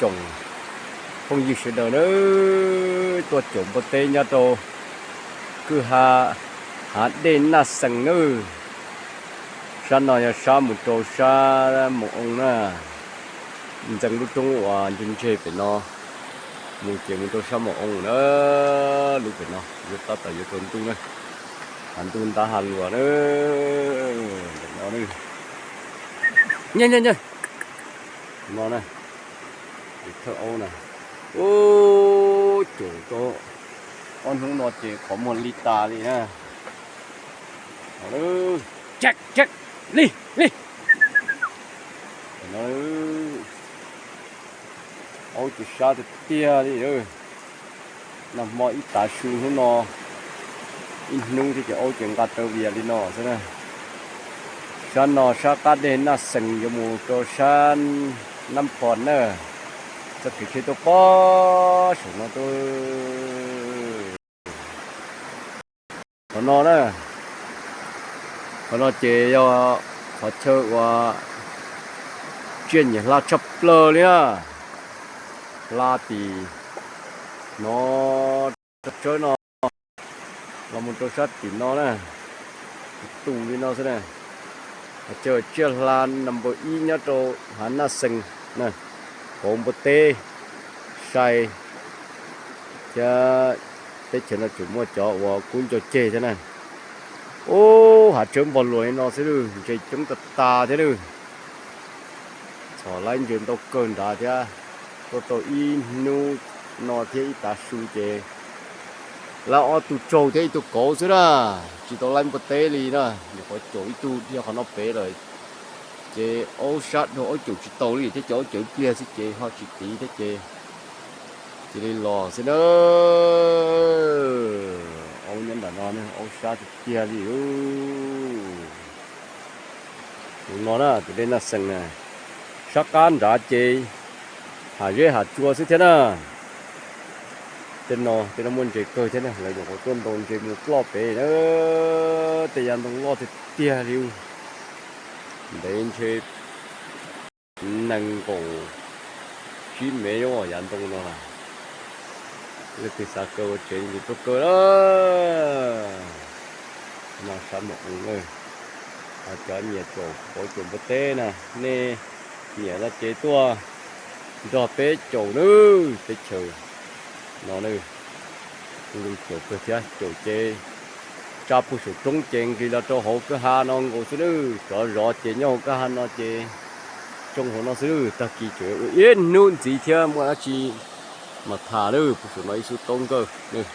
tsoom phooj ywg sawv daws nawb, tuaj caum npua teb nyob rau kwj ha hav dej Naj Xees nawb. Sab no yog sab mus rau sab Moos Oo na, ntxeev lub roob uas ntseg ntseg pem no mus ces mus rau sab Moos Oo na. Lub pem no yuav tab tom yuav rau ntuj na, hav ntuj ntab hav luas na. Ntawm no na, nyob nyob nyob no na, thawj aub na. Ub, caum tau ob hnub no ces qhov muag li tas li na. Li li, aub ces sab tiag tiag li. Nag hmo ib tav su hnub no, ib hnub thiab ces aub ces nqa rawv vias li no xwb na. Sab no sab qab dej Naj Xees yuav mus rau sab Nab Phos na, txoj kev tsheb tuaj pog saum no rau. Qhov no na, qhov no ces yog qhov chaw uas tsiaj nyiam hla tshaj plaws li na. Hla tim no, tsawb no los mus rau sab tim no na, tus li no xwb na. Qhov chaw tsiaj hla number ib nyob rau hav Naj Xees na, kauv npua teb, sai thiab. Teb chaws no tseem muaj cov uas kub nco ceg thiab na. Ub, hav tsawb npog luas li no xwb lawm, ntses coob tas tas thiab lawm. Txhom laib ntses ntau kawg nrad thiab. Tuaj tau ib hnub no thiab ib tav su ces laib ob tug tsaug thiab ib tug kauv xwb na, tsis tau laib npua teb li na. Nyuam qhuav caum ib tug dhia qhov no pem lawm, ces aub sab dhau aub caum tsis tau li thiab, ces aub caum ib pliag xwb ces ho tsis tiv thiab ces cia li los xwb na. Aub nyob nram no, aub sab tiag tiag li. Tus no na, tus dej Naj Xees na, sab qab nrad ces hav zeb hav tsua xwb thiab na. Tej no tej no muaj ntses kawg thiab na, lawv nyuam qhuav tuaj ntaus ntses mus ploj pem na. Tej yav ntoo loj tiag tiag li, ntev ntshe nees nkaum tsib mev yav ntoo no. Leej twg xav kaw ua tsev ces tuaj kaw na. No sab Moos Oo na, cov nyiam caum kauv caum npua teb na, nej nyiam no ces tuaj nrog peb caum nawb. Teb chaws no na, zoo caum kawg thiab, caum ces tsa puag saum roob ces nqis los rau hauv kwj ha no nkaus xwb nawb. Tsov zov ces nyob hauv kwj ha no ces tsoo hauv no xwb nawb. Tag kis tseem ua ib hnub ntxiv thiab muaj dab tsi mas tham nawb. Puag saum no ib xub taub nkawj nawb.